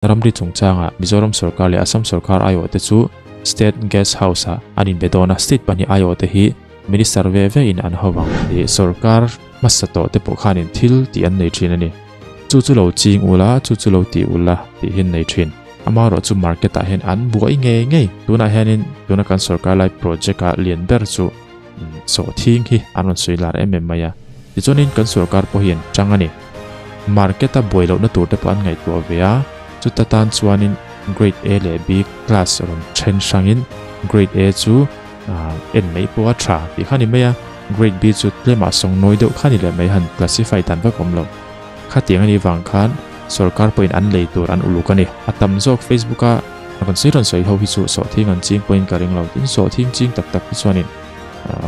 Ramri chungchangah Mizoram sorkar leh Assam sorkar aiawhte chu State Guest House-ah an inbe dawn a, state pahnih aiawhte hi Minister ve ve in an ho ang tih sorkar hmasa tawh te pawh khanin thil tih an nei thin a ni. Chu chu lo ching ula, chu chu lo ti ula tih hi an nei thin. Amaherawhchu market ah hian an buai ngei ngei. Tunah hianin tuna kan sorkar lai project ah lian ber chu sawhthing hi an rawn sawi lar em em mai a. Tichuanin kan sorkar pawh hi an chang a ni. Market a buai lohna tur te pawh an ngaihtuah ve a, chuta tan chuanin Grade A leh B class rawn then hrangin Grade A chu en mai pawh a tha tih kha ni mai a, Grade B chu tlemah sawng nawi deuh kha ni leh mai han classify dan vak awm lo. Khatiang a nih vang khan sorkar pawhin an lei tur an uluk a ni. A tam zawk Facebook a rawn sawi rawn sawi ho hi chu sawhthing an ching pawhin ka ring lo. Tin, sawhthing ching tak tak hi chuanin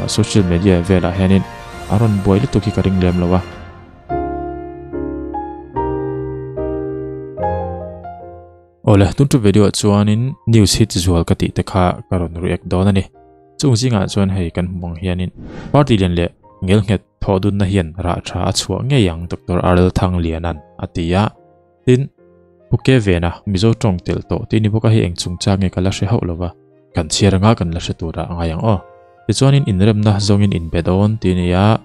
social media velah hianin a rawn buai lutuk hi ka ring lem lo a. Awle, tun tu video ah chuanin news hit zual ka tih te kha ka rawn react dawn a ni. Chung zingah chuan hei kan hmu ang hianin party lian leh ngelnghet thawh dunna hian rah tha a chhuah ngei ang Doctor Arel Thanglianan a ti a. Tin, Pu Ke Vena Mizo tawng telh tawh tih ni bawk a hei eng chungchang nge ka la hre hauh lova, kan chhiar anga kan la hre turah a ngai ang aw. Tichuanin inremna zawngin inbe dawn tih a ni a.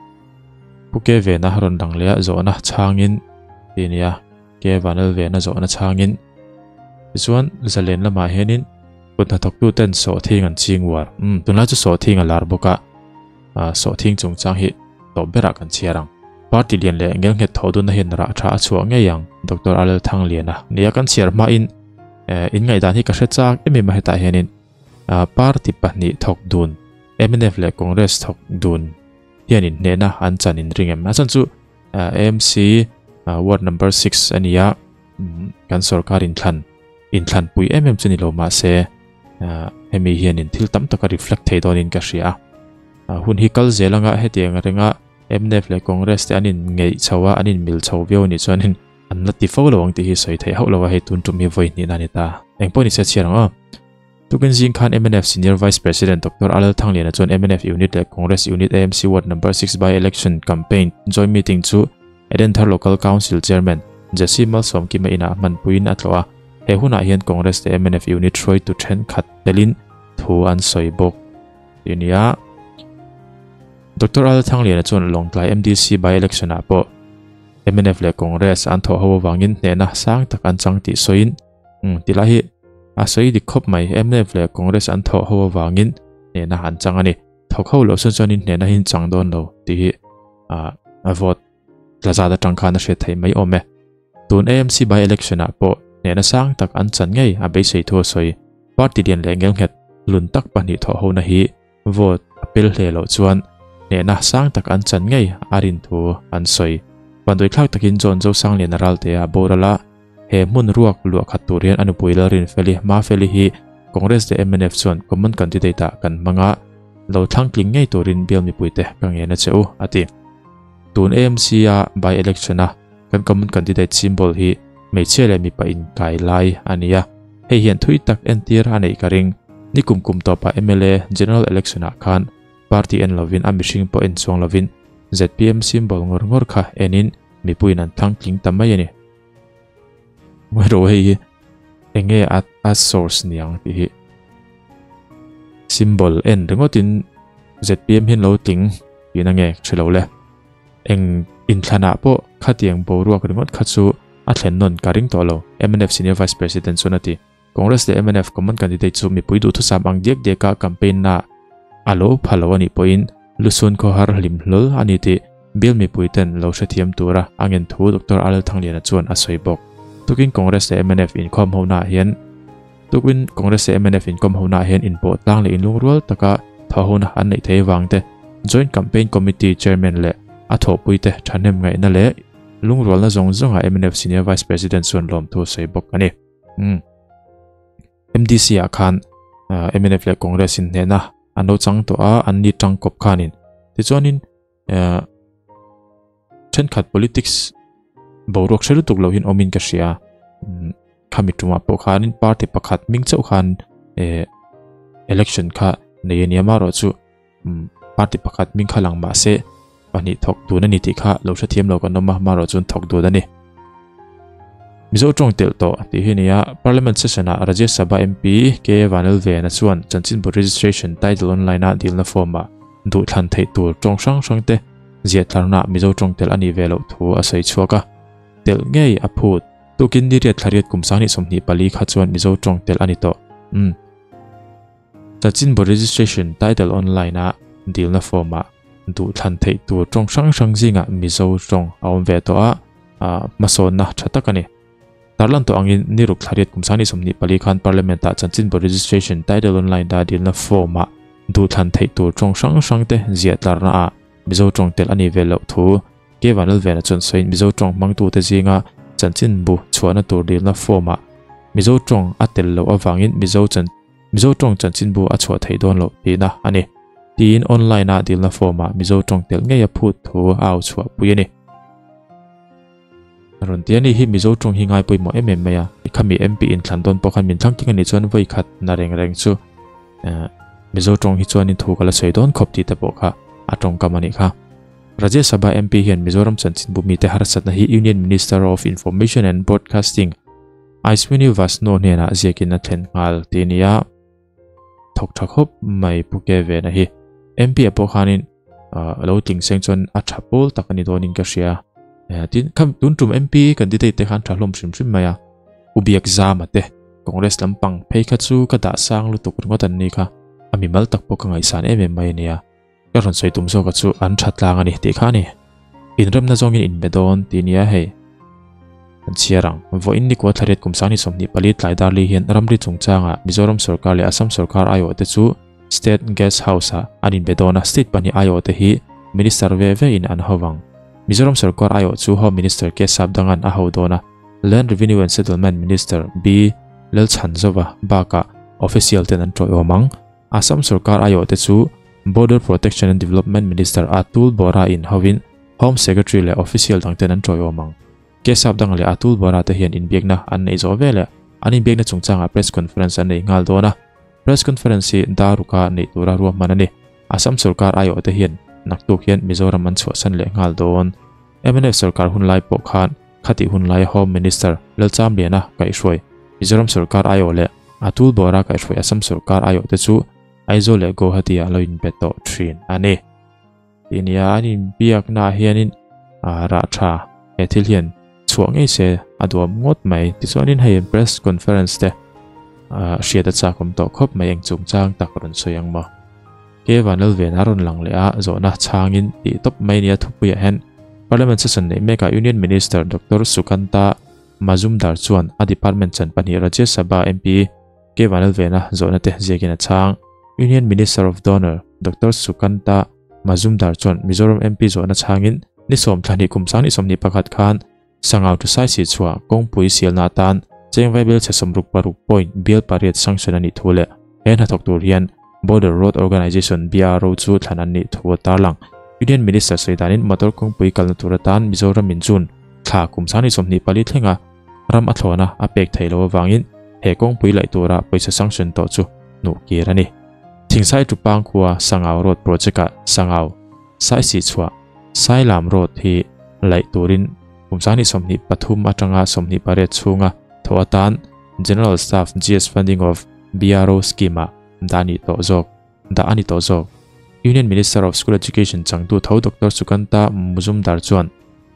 Pu Ke Vena rawn dang leh a zawhna chhangin tih a ni a, Ke Vanel Vena zawhna chhangin. Tichuan zalen lamah hianin kut hnathawktuten sawhthing an ching uar. Umm tunlai chu sawhthing a lar bawk a, sawhthing chungchang hi tawp berah kan chhiar ang. Party lian leh ngelnghet thawh dunna hian rah tha a chhuah ngei ang, Doctor Arel Thangliana nia kan chhiar hmain in ngaihdan hi ka hre chak em em a hetah hianin party pahnih thawk dun mnf leh Congress thawk dun hianin hnehna an chan in ring em? A chhan chu AMC ward number 6 a nia kan sorkar inthlan inthlanpui em em chu ni lo mahse hemi hianin thil tam tak a reflect thei dawnin ka hria a. Hun hi kal zel anga hetiang renga mnf leh Congress te an in ngeih chho a, an in mil chho viau anih chuanin an la ti fo lo ang tih hi sawi theih hauh lo a, hei tun tum hi vawi hnihna a ni ta. Eng pawh ni se chhiar ang aw. Tukin zing khan mnf Senior Vice President Doctor Alal Thangliana chuan mnf Unit leh Congress Unit AMC Ward Number 6 By-Election Campaign Joint Meeting chu Edenthar Local Council Chairman Jesse Malsawmkima inah hmanpuiin a tlawh a, he hunah hian Congress leh mnf Unit hruaitu thenkhat telin thu an sawi bawk tih a ni a. Doctor Al Thangliana chuan Lawngtlai MDC by-election ah pawh mnf leh Congress an thawh ho avangin hnehna sang tak an chang tih sawiin, Umm ti lai hi a sawi dik khawp mai, mnf leh Congress an thawh ho avangin hnehna an chang a ni. Thawk ho loh sawn chuanin hnehna hi an chang dawn lo tih hi a vote tla zat atang khan a hriat theih mai awm e. Tun AMC by-election ah pawh hnehna sang tak an chan ngei a beisei thu a sawi. Party lian leh ngelnghet lun tak pahnih thawh hona hi Vote a pel hle loh chuan hnehna sang tak an chan ngei a rin thu an sawi. Vanduaithlak takin John Zosangliana Raltea a boral a, he hmun ruak luah khat tur hian a nupui Lalrinfeli Mafeli hi Congress leh mnf chuan common candidate ah kan hmang a, lo thlangtling ngei turin bial mipuite ka ngen a che u, a ti. Tun AMC a by-election a kan common candidate symbol hi hmeichhia leh mipa inkai lai a ni a, hei hian thui tak entir a neih ka ring. Ni kum kum tawpah mla general election ah khan party en lovin a mihring pawh en chuang lovin zpm symbol ngawr ngawr kha enin mipuiin an thlang tling ta mai a ni. Ngawi rawh hei hi enge a a source niang tih hi symbol en ringawtin zpm hian lo tling tihna nge hre lo le. Eng inthlanah pawh khatiang boruak ringawt kha chu a thlen nawn ka ring tawh lo, mnf Senior Vice President chuan a ti. Congress leh mnf common candidate chu mipui duhthusam ang diak diaka campaign na a lo pha lo a nih pawhin lusun khawhar hlim hlawl a ni tih bill mipui ten lo hrethiam tura a ngen thu Doctor Arel Thangliana chuan a sawi bawk. Tukin Congress leh mnf inkhawm honaah hian Tukin Congress leh mnf inkawm honaah hian inpawh tlang leh inlungrual taka thawhhona an neih thei avang te, Joint Campaign Committee Chairman leh a thawhpuite thahnem ngaihna leh lungrualna zawng zawngah mnf Senior Vice President chuan lawmthu a sawi bawk a ni. Umm. MDC ah khan mnf leh Congress in hnehna an lo chang tawh a, an ni tang kawp khanin. Tichuanin thenkhat politics boruak hre lutuk lohin awmin ka hria. Khami tumah pawh khanin party pakhat hming chauh khan election kha nei a nia marawh chu party pakhat hming kha lang mahse pahnih thawk dun a ni tih kha lo hrethiam lo kan awm a marawh chuan thawk dun a ni. Mizo tawng telh tawh tih hi nia Parliament session ah Rajya Sabha MP K Vanlalvena chuan chanchinbu registration title online a dilna form ah duhthlan theih tur tawng hrang hrang te ziahtlarna ah Mizo tawng telh a nih ve loh thu a sawi chhuak a, telh ngei a phut. Tukin ni riat thla riat kum 2024 kha chuan Mizo tawng telh a ni tawh. Umm. Chanchinbu registration title online a dilna form ah duhthlan theih tur tawng hrang hrang zingah Mizo tawng a awm ve tawh a, hmasawnna tha tak a ni. Tarlan tawh angin ni ruk thla riat kum 2024 khan Parliament ah chanchinbu registration title online a dilna form ah duhthlan theih tur tawng hrang hrang te ziah tlarna ah Mizo tawng telh a nih ve loh thu K Vanlalvena chuan sawiin Mizo tawng hmangtute zinga chanchinbu chhuahna tur dilna form ah Mizo tawng a tel loh avangin Mizo Mizo tawng chanchinbu a chhuah theih dawn loh tihna a ni. Tiin online a dilna form ah Mizo tawng telh ngei a phut thu a au chhuah pui a ni. Rawn ti a ni hi Mizo tawng hi ngai pawimawh em em mai a, khami MP in thlan dawn pawh khan min thlang tling a nih chuan vawi khat na reng reng chu Mizo tawng hi chuanin thu ka la sawi dawn khawp tih te pawh kha a tawngkam a nih kha. Rajya Sabha MP hian Mizoram chanchinbu mite harsatna hi Union Minister of Information and Broadcasting Aishwini Vaishnaw hnenah ziakin a thlen nghal tih a ni a, thawk tha khawp mai Pu Ke Vena hi. MP ah pawh khanin a lo tling seng chuan a tha pawl tak a ni dawnin ka hria. Tin, kham tun tum MP candidate te khan tha hlawm hrim hrim mai a, Pu Biak Zama te Congress lampang phei kha chu ka dah sang lutuk ringawt an ni kha, a mimal tak pawh ka ngaihsan em em mai a nia. Ka rawn sawi tum zawka chu an tha tlang a ni tih kha a ni. Inremna zawngin inbe dawn tih nia hei. Kan chhiar ang. Vawiin nikua thlariat kum 2024 tlai darli hian ramri chungchangah Mizoram sorkar leh Assam sorkar aiawhte chu State Guest House-ah an inbe dawn a, state pahnih aiawhte hi Minister ve ve in an ho vang. Mizoram sorkar aiawh chu Home Minister K Sapdanga'n a ho dawn a, Land Revenue and Settlement Minister B Lalchhanzova bakah official ten an ṭawiawm ang. Assam sorkar aiawhte chu Border Protection and Development Minister Atul Bora in hovin Home Secretary leh official dangten an ṭawiawm ang. Kesap dang leh Atul Bora te hian inbiakna an neih zawh veleh an inbiakna chungchangah press conference an nei nghal dawn a. Press conference hi Daruka neih tura ruahman a ni. Assam sorkar aiawhte hian naktuk hian Mizoram an chhuahsan leh nghal dawn. Mnf sorkar hunlai pawh khan Khatih hun laia Home Minister Lalchamliana kaihhruai Mizoram sorkar aiawh leh Atul Bora kaihhruai Assam sorkar aiawh te chu Aizawl leh Guwahati ah lo inbe tawh thin a ni. Tih nia an inbiakna ah hianin rah tha he thil hian chhuah ngei se a duam ngawt mai. Tichuanin hei press conference te hriat a chak awm tawh khawp mai eng chungchang tak rawn sawi ang maw. Ke Vanlalven a rawn lang leh a, zawhna chhangin tih tawp mai nia thupuiah hian Parliament session neih mekah Union Minister Doctor Sukanta Majumdar chuan a department chan pahnih Rajya Sabha MP Ke Vanlalvena zawhna te ziakin a chhang. Union Minister of Donor Doctor Sukanta Majumdar chuan Mizoram MP zawhna chhangin ni 12 kum 2021 khan Sangau thu saisi chhuah kawngpui sialna atan cheng vaibel chhe 66 point bial pariat sanction a nih thu leh he hnathawk tur hian Border Road Organisation, BRO, chu thlan an nih thu a tarlang. Union Minister sawi danin motor kawngpui kalna tur atan Mizoram in June thla kum 2024 thlenga ram a thlawna a pek theih loh avangin he kawngpui laih tura pawisa sanction tawh chu hnuh kir a ni. Thingsai Tupang khua Sangau Road Project-ah Sangau Saisi chhuah Sailam Road hi laih turin kum 2023 atanga 28 chhunga thawh atan General Staff GS Funding of BRO Scheme-ah dah a nih tawh zawk dah a ni tawh zawk. Union Minister of School Education changtu tho Doctor Sukanta Muzumdar chuan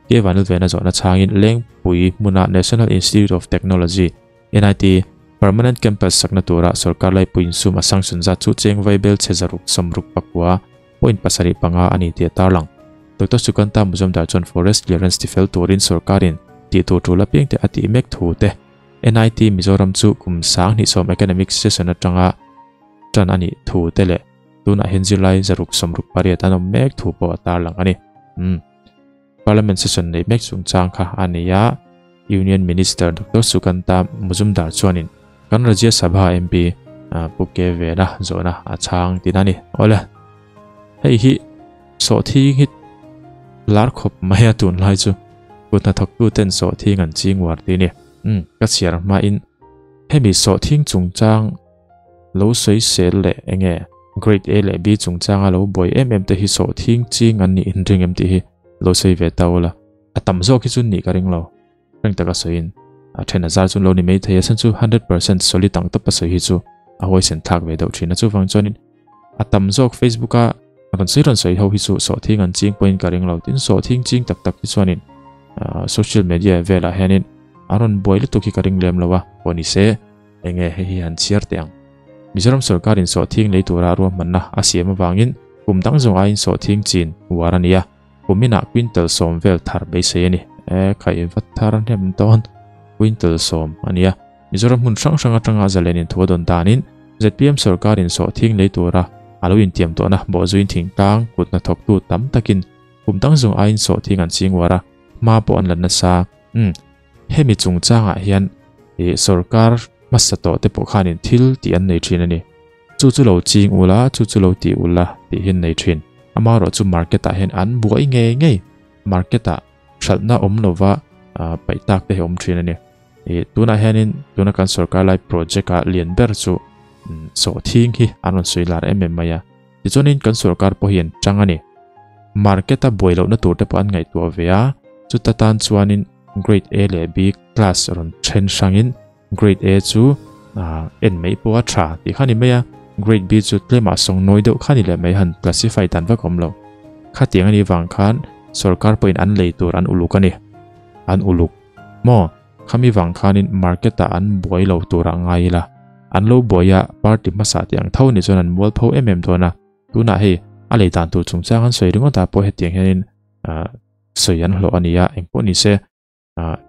K Vanlalvena zawhna chhangin Lengpui hmuna National Institute of Technology, NIT, Permanent Campus sakna tura sorkar laipui insum a sanction zat chu cheng vaibel chhe zaruk 69 Point 75 a ni tih a tarlang. Doctor Sukanta Muzumdar chuan Forest Clearance tifel turin sorkarin tih tur tul apiang te a tih mek thu te NIT Mizoram chu kum 2010 academic session atanga tan a nih thu te leh tunah hian zirlai 668 an awm mek thu pawh a tarlang a ni. Umm. Parliament session neih mek chungchang kha a ni a, Union Minister Doctor Sukanta Muzumdar chuanin kan Rajya Sabha MP Pu K Vena zawhna a chhang tihna a ni. Awle, hei hi sawhthing hi lar khawp mai a tunlai chu kut hnathawktu ten sawhthing an ching uar tih a ni. Umm, ka chhiar hmain hemi sawhthing chungchang Lo sawisel leh enge grade A leh B chungchanga lo buai em em te hi sawhthing ching an nih inring em tih hi lo sawi ve ta ula. A tam zawk hi chu nih ka ring lo, reng taka sawiin. A then a zar chu lo ni mai thei a chhan chu 100% solid ang tawp a sawi hi chu a huaisen thlak ve deuh thin a chuvang chuanin a tam zawk Facebook a rawn sawi rawn sawi ho hi chu sawhthing an ching pawhin ka ring lo tin sawhthing ching tak tak hi chuanin social media velah hianin a rawn buai lutuk hi ka ring lem lo a pawh ni se enge hei hi han chhiar teh ang. Mizoram sawrkarin sawhthing lei tura ruahmanna a siam avangin kum dang zawng aiin sawhthing chin uar a ni a. Kuminah quintal sawm vel thar beisei a ni. E, khaih vat thar hnem dawn quintal sawm a nia. Mizoram hmun hrang hrang atanga zalen inthu a dawn danin zpm sawrkarin sawhthing lei tura a lo intiam tawhna bawhzuiin thingtlang kut hnathawktu tam takin kum dang zawng aiin sawhthing an ching uar a, hma pawh an la nasa. Umm, hemi chungchangah hian ih sawrkar hmasa tawh te pawh khanin thil tih an nei thin a ni. Chu chu lo ching ula, chu chu lo ti ula tih hi an nei thin. Amaherawh chu market ah hian an buai ngei ngei. Market ah hralhna awm lova paih tak te hi awm thin a ni. Ih tunah hianin tuna kan sorkar lai project ah lian ber chu sawhthing hi an rawn sawi lar em em mai a. Tichuanin kan sorkar pawh hi an chang a ni. Market a buai lohna tur te pawh an ngaihtuah ve a, chuta tan chuanin grade A leh B class rawn then hrangin Grade A chu en mai pawh a tha tih kha ni mai a, Grade B chu tlemah sawng nawi deuh kha ni leh mai han classify dan vak awm lo. Khatiang a nih vang khan sorkar pawhin an lei tur an uluk a ni. An uluk maw? Khami vang khanin market ah an buai lo turah ngai ila. An lo buai a, party hmasa tih ang tho ni chuan an mual pho em em dawn a. Tunah hei a lei dan tur chungchang an sawi ringawt ah pawh hetiang hianin sawi an hlawh a ni a, engpawh ni se.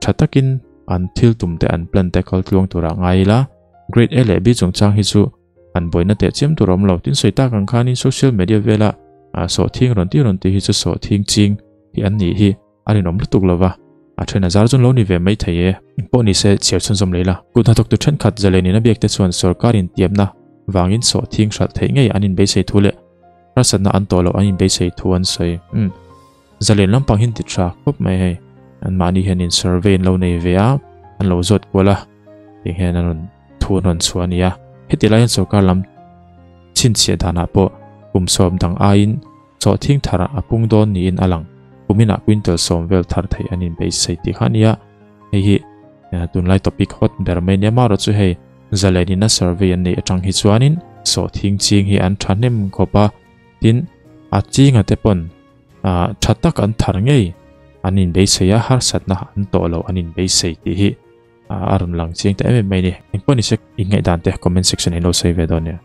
Tha takin an thil tum te an plan te kal tluang turah ngai ila, Grade A leh B chungchang hi chu an buaina teh chiam tur a awm lo. Tin sawi tak ang khanin social media vela sawhthing rawn ti rawn tih hi chu sawhthing ching hi an nih hi a rinawm lutuk lova, a then a zar chu an lo ni ve mai thei e. Pawh ni se chhiar chhunzawm leh ila. Kut hnathawktu thenkhat zalenin a biak te chuan sorkar intiamna vangin sawhthing hralh theih ngei an inbeisei thu leh harsatna an tawh loh an inbeisei thu an sawi. Umm. Zalen lampang hian ti tha khawp mai hei. An mahni hian in survey an lo nei ve a, an lo zawt kual a, tiang hian an rawn thu an rawn chhuah a ni a. Heti lai hian sorkar lam chhinchhiah danah pawh kum sawm dang aiin chawhthing thar a pung dawn niin a lang. Kuminah quintal sawm vel thar theih an inbeisei tih kha a ni a. Hei hi tunlai topic hot ber mai a nia. Amaherawh chu hei zalen in a survey an neih atang hi chuanin sawhthing ching hi an thahnem khawp a, tin a chinga te pawn Tha tak an thar ngei an inbeisei a, harsatna an tawh loh an inbeisei tih hi a rawn lang chiang ta em em mai a ni. Engpawh nise in ngaihdan te comment section ah in lo sawi ve dawn nia.